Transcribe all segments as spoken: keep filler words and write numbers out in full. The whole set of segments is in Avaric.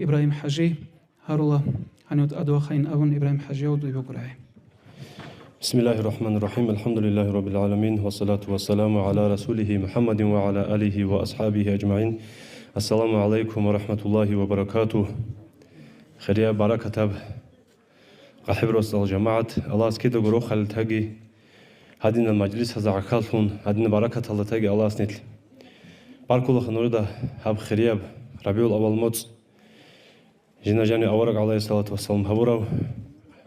Ибрагьим-хӀажи гьарула, гьанив тӀадвахъайин абун Ибрагьим-хӀажияв дуй букӀурагӀи. بسم الله الرحمن الرحيم. الحمد لله رب العالمين. والصلاة والسلام على رسوله محمد وعلى آله وأصحابه أجمعين. السلام عليكم ورحمة الله وبركاته. Хирияб баракатаб ГъахӀиб росдал жамагӀат, Аллагьас кидаго рохалил таги, гьадинал мажлисазда гӀахьаллъун, гьадинал баракаталда таги Аллагьас нилъ. Баркулаха нужеда гьаб хирияб РабигӀул-аввал моцӀ. Жинда жанив авараг, гӀалайгьиссалату вассалам, гьабурав,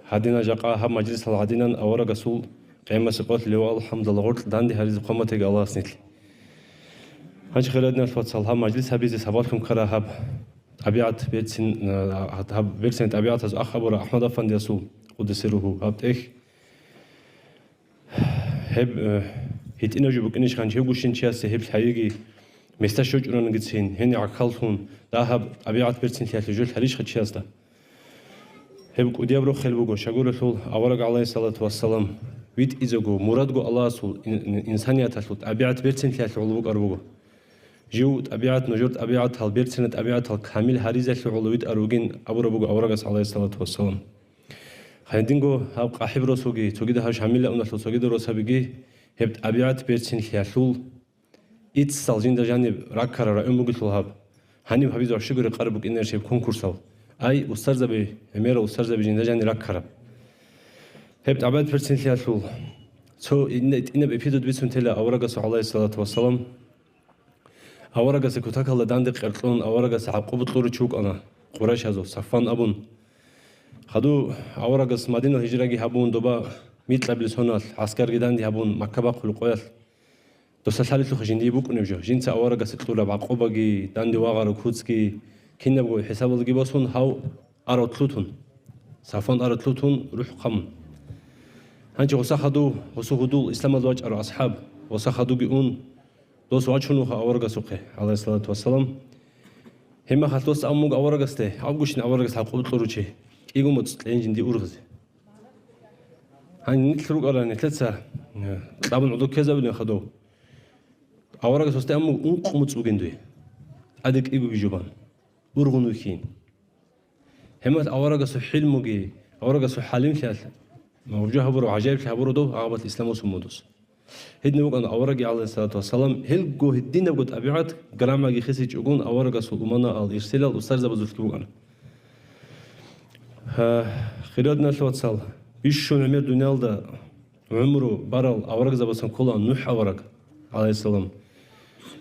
гьадинал жакъа гьаб мажлисал гӀадинан аварагасул къиямасеб къоялъ ливаул-хӀамдал гъоркь данде гьаризе хъван батаги Аллагьас нилъ. Гьанже, хирадиналъ вацал, гьаб мажлис гьабизе сабаблъун ккара гьаб тӀабигӀат берцин, а, гьаб берцин тӀабигӀатаз ах абура АхӀмад-афандиясул, къуддиса сирругьу, гьаб тӀехь. Гьеб, э, гьитӀинаб жо букӀинищ гьанже гьев гущин чиясе гьеб лъайиги, места щочӀунанагицин, гьениб гӀахьаллъун, дагьаб тӀабигӀат берцинлъиялъе жо лъалищха чиясда? Гьеб кӀудияб рохел буго, щайгурелъул авараг, гӀалайгьиссалату вассалам, витӀизего, мурадго Аллагьасул ин-, ин-, инсанияталъул тӀабигӀат берцинлъиялъе гӀоло букӀар буго. Жив тӀабигӀат, нужер тӀабигӀатал, берцина тӀабигӀатал камил гьаризелъе гӀоло витӀар вугин абураб буго аварагас, гӀалайгьиссалату вассалам. Гьединго гьаб КъахӀиб росулги, цогидал гьаб Шамилла уналъул цогидал росабиги гьеб тӀабигӀат берцинлъиялъул иццал жинда жаниб раккараб район бугелъул гьаб. Гьаниб гьабизе ващиго рекъараб букӀинарищ гьеб конкурсал. Ай, устарзаби, гӀемерал устарзаби жинда жаниб раккараб. Гьеб тӀабигӀат берцинлъиялъул цо ин-, итӀинаб эпизод бицун тела аварагасул, гӀалайгьиссалату вассалам. Аварагасе кутакалда данде къеркьун, аварагасе гӀакъуба кьурав чи вукӀана, къурайшазул, Сафван абун. Хадув аварагас Мадинал гьижраги гьабун, доба микьабилеб соналъ гӀаскарги данде гьабун, Макка бахъулеб къоялъ. Дос лъалелъулха жиндие букӀунеб жо, жинца аварагасе кьураб гӀакъубаги, данде вагъараб куцги, кинабго хӀисабалдаги босун, гьав арав лъутун. Сафван арав лъутун, рухӀ хъамун. Гьанже гъоса хадув, гъосул гьудул исламалде вачӀарав асхӀаб, гъоса хадувги ун, дос вачун вуха аварагасухъе, гӀалайгьиссалату вассалам. Гьеб мехалъ дос абун буго аварагасде, гьавгощин аварагас гӀакъуба кьурав чи, кӀиго моцӀ кьейин жиндие ургъизе. Гьанже нилъ рукӀарал нилъеца, э, кьабун гӀодор ккезабилин хадув. Аварагас досде абун буго ункъ моцӀ бугин дуе. ТӀаде кӀигоги жубан. Ургъун вихьин. Гьеб мехалъ аварагасул хӀилмуги, аварагасул хӀалимлъиялъ, гьеб жо гьабураб, гӀажаиблъи гьабураб дов, гьабалъ ислам босун буго дос. Гьедин вукӀана авараги, гӀалайгьиссалату вассалам, гьелго гьединабго тӀабигӀат, граммаги хисичӀогун аварагасул уманаал, ирселал устарзабазулъги букӀана. Гьа, хирадиналъ вацал, бищун гӀемер дуниялда гӀумру барал аварагзабасан ккола НухӀ авараг, гӀалайгьиссалам.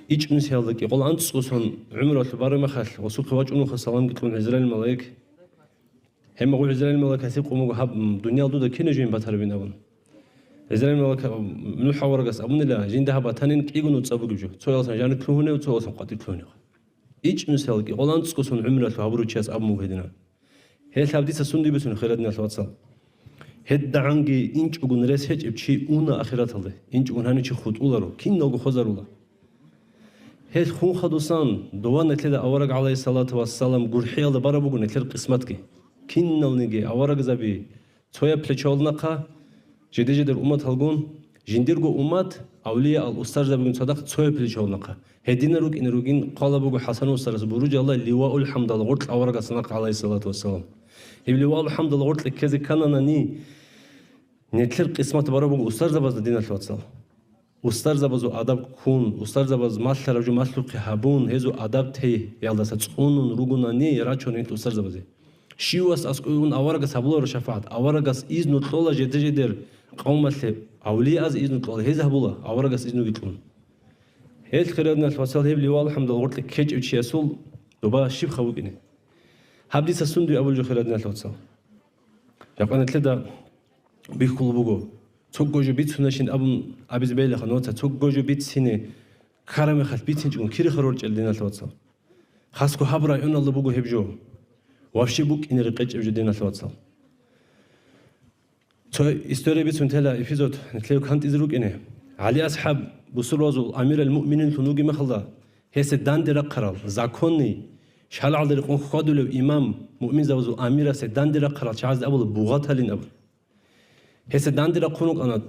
ИчӀнусиялда кӀикъоялда анцӀго сон гӀумруялъул бараб мехалъ, гъосухъе вачӀун вуха саламги кьун ГӀизраил малаик. Гьеб мехалъ ГӀизраил малаикас гьикъун буго гьаб, м, дуниял дуда кинаб жойин батарабин абун. ГӀизраил малаик, м, НухӀ аварагас абунила, жинда гьаб батанин кӀиго нуцӀа бугеб жо. Цоясан жаниб лъугьунев, цоясан къватӀиб лъугьунев. ИчӀнусиялда кӀикъоялда анцӀго сон гӀумруялъул гьабурав чияс абун буго гьединан. Гьелъ гьаб дица сун дибе сун, хирадиналъ вацал. ГьедигӀанги инчӀогун рес гьечӀеб чи уна ахираталде, инчӀогун гьанив чи хутӀуларо, киналго хвезарула. Гьелъ хун хадусан, дова нилъеда авараг, гӀалайгьиссалату вассалам, гурхӀиялда бараб буго нилъер къисматги. Киналниги аварагзаби цояб плечоялда нахъа, жиде-жидер умматалгун, жиндирго уммат, авлияал, устарзабигун цадахъ цояб плечоялда нахъа. Гьединал рукӀине ругин хъвала буго ХӀасан устарас буруджалда ливаул хӀамдал гъоркь аварагасда нахъа, гӀалайгьиссалату вассалам. Гьеб ливаул хӀамдал гъоркье ккезе ккананани, нилъер къисмат бараб буго устарзабазда, диналъ вацал. Устарзабазул адаб ккун, устарзабаз малъараб жо малъухъе гьабун, гьезул адаб теялдаса цӀунун ругонани рачун гьел устарзабазе. Щивас аскӀове ун аварагас гьабуларо шафагӀат, аварагас изну кьола жеде-жедер къавмалъе, авлияазе изну кьола, гьез гьабула, аварагас изнуги кьун. Гьел, хирадиналъ вацал, гьеб ливаул хӀамдал гъоркье ккечӀев чиясул доба щибха букӀине? Гьаб дица сун дуе абулеб жо, хирадиналъ вацал. Жакъа нилъеда бихьулеб буго. Цого жо бицунашин абун абизе бегьилаха, нуца цого жо бицине ккараб мехалъ бицинчӀого кириха рорчӀел, диналъ вацал. Хасго гьаб районалда буго гьеб жо. Вообще букӀине рекъечӀеб жо, диналъ вацал. Цо история бицун тела, эпизод, нилъее кантӀизе рукӀине. ГӀали асхӀаб, бусурбабазул амирал-муъмининлъун вугеб мехалда, гьесде данде рахъарал, законный, шаргӀалда рекъон хьвадулев имам, муъминзабазул амирасе данде рахъарал чагӀазде абула бугъаталин абун. Гьесда данде рахъун рукӀана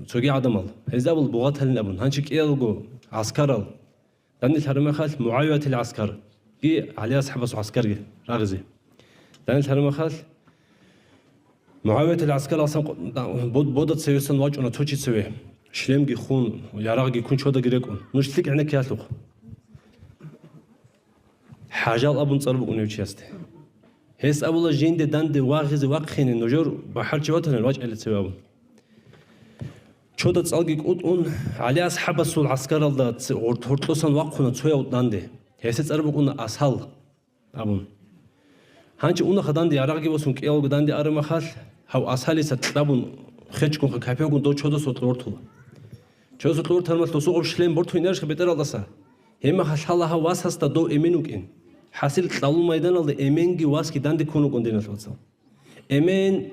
цоги гӀадамал. Гьезда абула бугъаталин абун. Гьанже кӀиялго гӀаскарал данделъараб мехалъ, МугӀавиятил гӀаскар, ГӀали асхӀабасул гӀаскарги рагъизе. Данил гьармахал МугӀавиятил гӀаскаралсан къо-, бод-, бода цевесан вачӀуна цо чи цеве. Шлемги хун, ярагъги ккун чодаги рекӀун. Нуж лъикӀ гӀенекке гьалъухъ. ХӀажал абун цӀар букӀунев чиясде. Гьес абула жинде данде вагъизе вахъине нужер бахӀарчи ватанил вачӀайла цеве абун. Чода цӀалги кӀутӀун, ГӀали асхӀабасул гӀаскаралда ц-, гъорт-, гьоркьосан вахъуна цояв данде. Гьесде цӀар букӀуна Асал абун. Гьанчи унаха данде ярагъги босун кӀиялго данде араб махалъ, гьав Асалица кьабун, хечгунха капевгун дов чодас гьоркьор гъортула. Чодас гьоркьор гъортармалъ досугъаб шлем бортун инарищха бетӀералдаса? Гьебмахалъ лъала гьав васасда дов эмен вукӀин. ХӀасил кьалул майданалда эменги васги данде ккун вукӀун, диналъ вацал. Эмен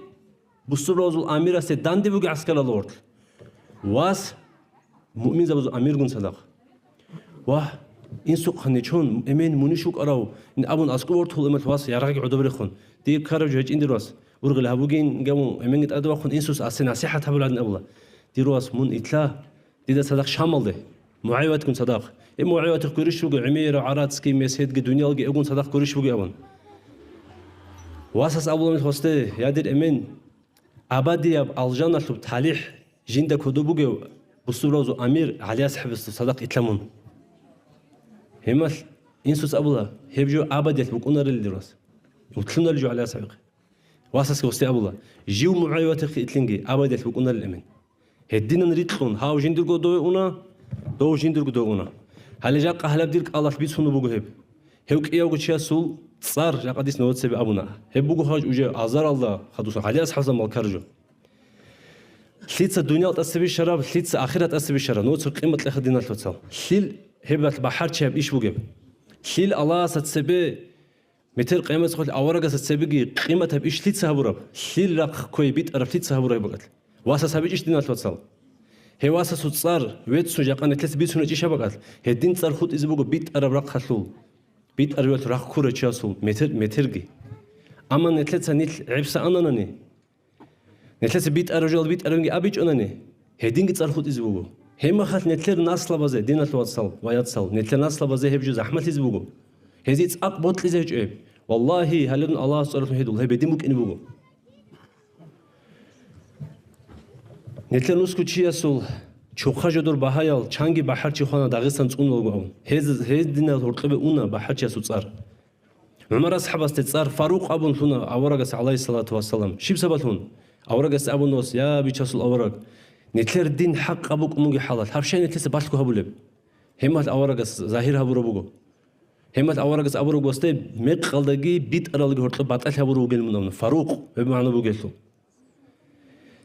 бусурбабазул амирасде данде бугеб гӀаскаралда гъоркь. Вас муъминзабазул амиргун цадахъ. Вагь, инсухъа нечон, эмен мунищ вукӀарав, ин абун аскӀов гъортул эмалъ вас ярагъги гӀодоб рехун. Дие ккараб жо гьечӀин, дир вас. Ургъел гьабугин, гьабун, эменги тӀаде вахъун инсус асе насихӀат гьабуларин абула. Дир вас, мун итла, дида цадахъ Шамалде. МугӀавиятгун цадахъ. Э, МугӀавиятихъ гурищ вуго, гӀемерав гӀарацги, меседги, дуниялги эвгун цадахъ гурищ вуго абун. Васас абула мехалъ гъосде, я дир эмен, абадияб алжаналъуб талихӀ жинда кодоб бугев бусурбабазул амир ГӀали асхӀабасда цадахъ итла мун. Гьемалъ инсус абула, гьеб жо абадиялъ букӀунарел, дир вас. Утлъунарел жо ГӀали асхӀабихъе. Васасги гъосде абула, жив МугӀавиятихъе итлъинги абадиялъ букӀунарел эмен. Гьединан рикьун, гьав жиндирго дове уна, дов жиндирго дове уна. Гьале жакъа гьалаб дир кӀалалъ бицунеб буго гьеб. Гьев кӀиявго чиясул цӀар жакъа дис нугӀа цебе абуна. Гьеб буго гьав уже азаралда хадусан, ГӀали асхӀабзан малкар жо. Лъица дуниял тӀасабищараб, лъица ахират тӀасабищараб, нугӀа цо къимат кьеха, диналъ вацал. Лъил гьеб бахӀарчияб иш бугеб? Лъил Аллагьасда цебе Метер къиямасеб къоялъ аварагасда цебеги къиматаб иш лъица гьабураб? Лъил рахъ кквей битӀараб лъица гьабураб гьеб бакӀалъ? Васас гьабичӀищ, диналъ вацал? Гьев васасул цӀар веццун жакъа нилъеца бицунечӀищ гьаб бакӀалъ? Гьедин цӀар хутӀизе буго битӀараб рахъалъул, битӀараб рахъ ккурав чиясул метер, метерги. Амма нилъеца нилъ гӀепса ананани, нилъеца битӀараб жал битӀарабинги абичӀонани, гьединги цӀар хутӀизе буго. Гьебмахалъ нилъер наслабазе, диналъ вацал ва яцал, нилъер наслабазе гьеб жо захӀмалъизе буго. Гьезие цӀакъ бокьизе гьечӀо гьеб. Валлагьи, гьалерун Аллагьас цӀаралъун гьедул, гьеб гьедин букӀине буго. Нилъер нусго чиясул чухъа жодор багьаял чанги бахӀарчи хвана Дагъистан цӀунулаго абун. Гьез, гьез динал гьоркьобе уна бахӀарчиясул цӀар. ГӀумар асхӀабасде цӀар Фарукъ абун лъуна аварагас, гӀалайгьиссалату вассалам. Щиб сабаблъун? Аварагасде абуна вас: «Я, бичасул авараг, нилъер дин хӀакъаб букӀун бугеб хӀалалъ, гьаб щай нилъеца балъго гьабулеб?» Гьебмахалъ аварагас загьир гьабураб буго. Гьебмахалъ аварагас абураб госде мекъалдаги битӀаралги гьоркьоб батӀалъи гьабурав вугин мун абуна. Фарукъ, гьеб магӀна бугелъул.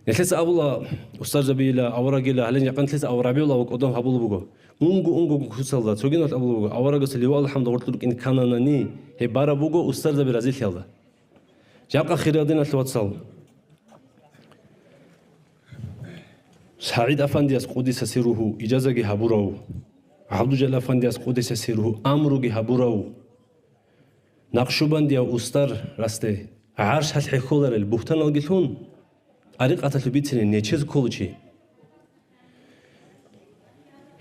Нилъеца абула, устарзабийила, аварагила, гьале жакъа нилъеца аварагбиялъ кӀодо гьабулеб буго. Унго-унго куцалда цогидал абулеб буго, аварагас ливаал хӀамда гъоркье рукӀине ккананани, гьеб бараб буго устарзаби разилъиялда. Жакъа, хириял диналъ вацал, СагӀид афандияс, къудиса сирругьу, ижазаги гьабурав, ГӀабдужалил афандияс, къудиса сирругьу, амруги гьабурав, Накъшубандияв устар расде гӀаршалъ хӀехьоларел бугьтаналги лъун, тӀарикъаталъул бицине нечез кколев чи.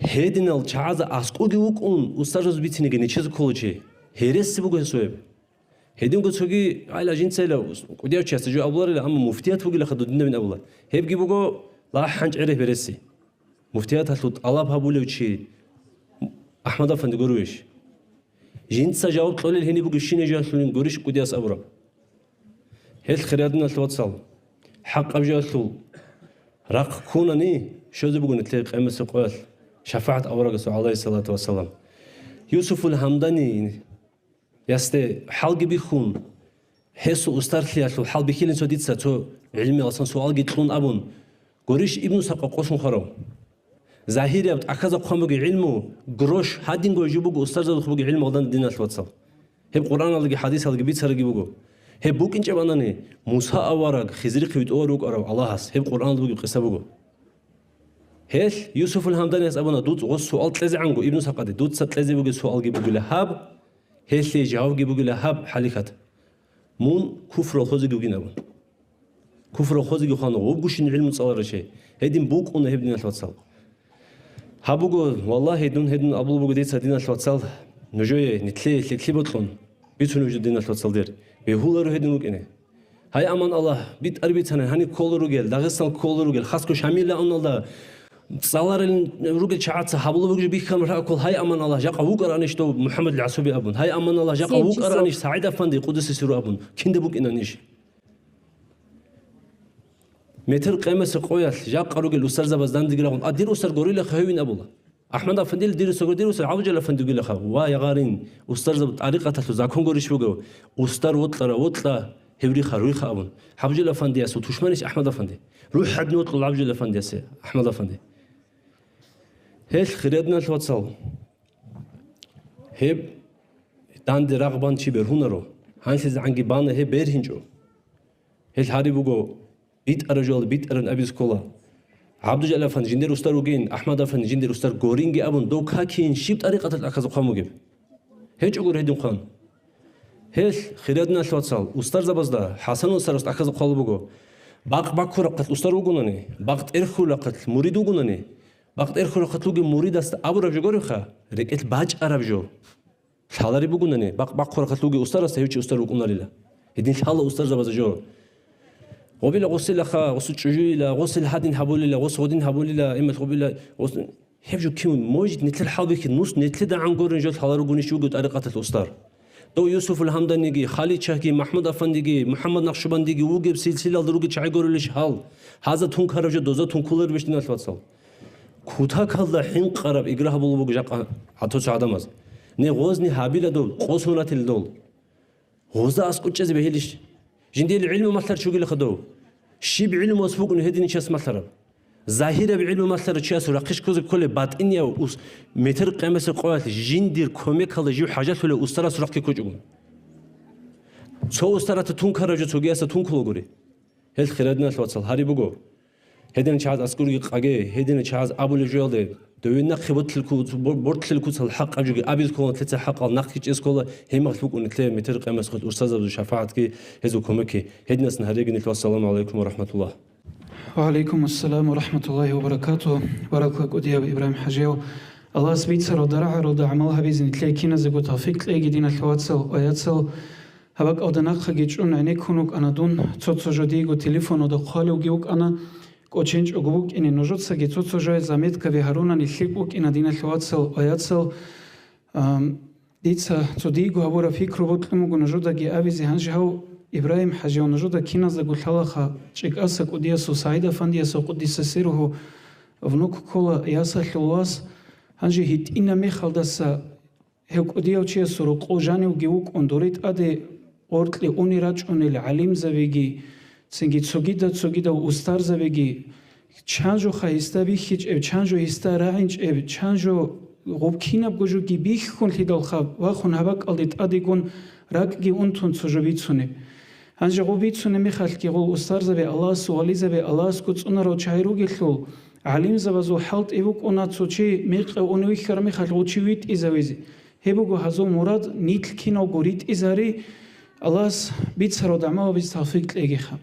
Гьединал чагӀазда аскӀовги вукӀун, устарзабаз бицинеги нечез кколев чи. Гьереси буго гьесул гьеб. Гьединго цоги, гьайла, жинцайила кӀудияв чиясда жо абуларила, амма муфтият бугилаха дудинабин абула. Гьебги буго лагъ хӀанчӀ гӀереб гьереси. Муфтияталъул тӀалаб гьабулев чи АхӀмад афанди гурищ? Жинца жаваб кьолел гьениб бугебщинаб жоялъулин гурищ кӀудияс абураб? Гьелъ, хириял диналъ вацал, хӀакъаб жоялъул рахъ ккунани, щвезе буго нилъее къиямасеб къоялъ шафагӀат аварагасул, гӀалайгьиссалату вассалам. Юсуфул Гьамдани ясде хӀалги бихьун, гьесул устарлъиялъул хӀал бихьилин цо дица цо гӀилмуялдасан суалги кьун абун, гурищ Ибну Сакъа къосун хварав. Загьирияб тӀахьазда хъван бугеб гӀилму, грош, гьадинго жо буго устарзабазухъ бугеб гӀилму, гьалдан диналъ вацал. Гьеб Къуръаналдаги хӀадисалдаги бицарабги буго. Гьеб букӀинчӀеб анани, Муса авараг Хизрихъе витӀуларев вукӀарав Аллагьас, гьеб Къуръаналда бугеб къиса буго. Гьелъ Юсуфул Гьамданияс абуна, дуц гъос суал кьезегӀанго Ибну Сакъаде, дуца кьезе бугеб суалги бугила гьаб, гьелъие жавабги бугила гьаб, хӀалихьат. Мун куфралъ хозеги вугин абун. Куфралъ хозеги хвана, гъубгущин гӀилму цӀаларав чи. Гьедин букӀуна гьеб, диналъ вацал. Гьаб буго, валлагьи, дун гьедин абулеб буго дица, диналъ вацал, Нужее, нитлъее, лъикӀлъи бокьун, бицунеб жо, диналъул вацал, дир. Бегьуларо гьедин рукӀине. Гьай, аман Аллагь, битӀар бицана, гьаниб кколел ругел, Дагъистан кколел ругел, хасго Шамилла авналда цӀаларел ругел чагӀаца гьабулеб бугеб бихьан рагӀа ккол, гьай, аман Аллагь, жакъа вукӀаранищ дов МухӀаммад ГӀасуби абун, гьай, аман Аллагь, жакъа вукӀаранищ СагӀид Афанди, къуддиса сирругьу, абун, кинда букӀинан иш? Метр къемаса къоялъ жакъа ругел устарзабаз дандеги рагъун, а, дир устар горилаха гьевин абула. АхӀмад Афандил дир устар, дир устар ГӀабдулжалил Афанди вугилаха. Ва, ягъарин, устарзаб тӀарикъаталъул закон гурищ бугев? Устар вокьара вокьа, гьев риха руйха абун. ГӀабдулжалил Афандиясул тушманищ АхӀмад Афанди? РухӀ гьадин вокьула ГӀабдулжалил Афандиясе АхӀмад Афанди. Гьелъ, хирадиналъ вацал, гьеб данде рагъ бан чи бергьунаро, гьанлъизегӀанги бана гьеб бергьинчӀо. Гьел гьариб буго, битӀараб жоялда битӀарабин абизе ккола. ГӀабдулжалил Афанди жиндир устар вугин, АхӀмад Афанди жиндир устар горинги абун, дов какин щиб тӀарикъаталъ тӀахьазда хъван бугеб? ГьечӀогури гьедин хъван. Гьелъ, хирадиналъ вацал, устарзабазда, ХӀасан устарас тӀахьазда хъван буго: бакъ баккурахъалъ устар вугунани, бакъ тӀерхьулахъалъ мурид вугунани, бакъ тӀерхьулахъалъ вугев муридасда абураб жо гуребха, рекӀелъ бачӀараб жо. Лъалареб бугунани, бакъ баккурахъалъ вугев устарасда гьев чи устар вукӀунарила. Гьедин лъала устарзабазда жо. Гъобила гъосилаха, гъосул чӀужуила, гъосил гьадин гьабулила, гъос гъодин гьабулила, имал гъобила, гъос-, гьеб жо кин, может, нилъер хӀалбихьи, нус нилъеда гӀан гурин жо лъаларгунищ вугев тӀарикъаталъ устар? Дов Юсуфул Гьамданиги, Халичагьги, МахӀмуд Афандиги, МухӀаммад Накъшубандиги вугеб силсилалда ругел чагӀи гурулищ гьал? Гьаза тункараб жо доза тункуларебищ, диналъ вацал? Кутакалда хӀинкъараб игра гьабулеб буго жакъа гӀатуца гӀадамаз. Не гъозни гьабила дол, къосун ратила дол. Гъозда аскӀучӀезе бегьилищ? Жиндиел гӀилму малъарав чи вугилаха дов? Щиб гӀилму ас букӀун гьединав чияс малъараб? Загьираб гӀилму малъарав чиясул рахъищ ккозе кколеб батӀинияб ус метер къемесеб къоялъ жиндир кумекалда жив хӀажалъулев устарасул рахъги ккучӀого. Цо устарата тункараб жо цогиясда тункулагури. Гьел, хирадиналъ вацал, гьариб буго. Гьединал чагӀаз аскӀурги къаге, гьединал чагӀаз абулеб жоялде, дове нахъе бортлъил ку-, бор-, бортлъил куцал хӀакъаб жоги абизе ккола, нилъеца хӀакъал нахъги чӀезе ккола, гьеб махлукъ нилъее метер къемасухъе устарзабазул шафагӀатги гьезул кумекги. Гьединасни гьареги нилъ. Вассаламу гӀалайкум ва рахӀматуллагь. Ва гӀалайкум ассалам ва рахӀматуллагьи ва баракатугь. Баракла кӀудияб, Ибрагьим ХӀажияв. Аллагьас бицарал дарагӀаралда гӀамал гьабизе нилъее киназего тавфикъ кьеги, диналъ вацал ва яцал. Гьаб бакӀалда нахъаги чӀун гӀенеккун вукӀана дун, цо-цо жо диего телефоналда хъвалевги вукӀана, кӀоченчӀого букӀине нужецаги цо-цо жояз заметкаби гьарунани лъикӀ букӀина, диналъ вацал ва яцал. Ам, дица цо диего гьабураб пикру бокьун буго нужедаги абизе, гьанже гьав, Ибрагьим ХӀажияв, нужеда киназдаго лъалаха, ЧӀикӀаса кӀудиясул СагӀид Афандиясул, къуддиса сирругьу, внук ккола, ясалъул вас, гьанже гьитӀинаб мехалдаса гьев кӀудияв чиясул рокъов жанивги вукӀун, доре тӀаде гъоркье уни рачӀунел гӀалимзабиги, цинги цогидал-цогидал устарзабиги, чан жоха гьесда бихьичӀеб, чан жо гьесда рагӀинчӀеб, чан жо гъуб кинабго жоги бихьунлъидалха вахун гьаб бакӀалде тӀадегун ракӀги унтун цо жо бицунеб. Гьанже гъуб бицунеб мехалъги гъол устарзаби Аллагьасул вализаби, Аллагьасго цӀунарал чагӀи ругелъул, гӀалимзабазул хӀалтӀи букӀуна цо чи мекъав унев вихьараб мехалъ гъов чи витӀизавизе. Гьеб буго гьазул мурад, нилъ киналго ритӀизари, Аллагьас бицарал гӀамал гьабизе тавфикъ кьегиха.